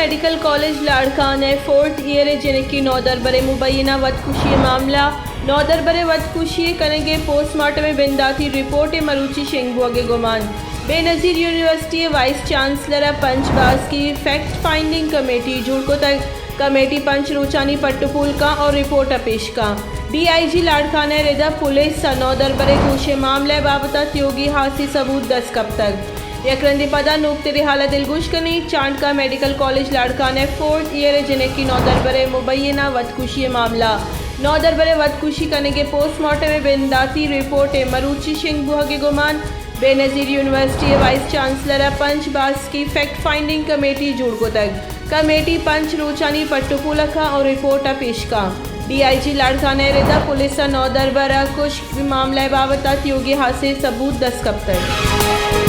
Medical college Larkana ءِ fourth year ءِ جنکے نودربر ءِ مبینہ وتکشی ءِ معاملہ، نودربر ءِ وتکشی ءِ کنگ ءِ پوسٹ مارٹم ءِ بنداتی رپورٹ ءِ مروچی شنگ بوگ ءِ گمان۔ بے نظیر یونیورسٹی ءِ وائس چانسلر ءَ پنچ باسکی فیکٹ فائنڈنگ کمیٹی جوڑ کتگ۔ کمیٹی پنچ روچانی پٹ ءُ پول کاں اور رپورٹ ءَ پیش کاں۔ ڈی آئی جی لاڑکانہ ءِ ردا پولیس ءَ نودربر ءِ کوش ءِ معاملہ ءِ بابت ءَ تیوگیں ہاسیں ثبوت دست کپتگ۔ یک رندے پدا نوکتریں حال ءَ دلگوش کنیں۔ چانڈکا میڈیکل کالج لاڑکانہ ءِ فورتھ ایئر ءِ جنکے نودربر ءِ مبینہ وتکشی ءِ معاملہ، نودربر ءِ وتکشی کنگ ءِ پوسٹ مارٹم ءِ بنداتی رپورٹ ءِ مروچی شنگ بوگ ءِ گمان۔ بے نظیر یونیورسٹی ءِ وائس چانسلر ءَ پنچ باسکی فیکٹ فائنڈنگ کمیٹی جوڑ کتگ۔ کمیٹی پنچ روچانی پٹ ءُ پول ءَ کاں اور رپورٹ ءَ پیش کاں۔ ڈی آئی جی لاڑکانہ ءِ ردا پولیس ءَ نودربر ءِ کشگ ءِ معاملہ ءِ بابت ءَ تیوگیں ہاسیں ثبوت دست کپتگ۔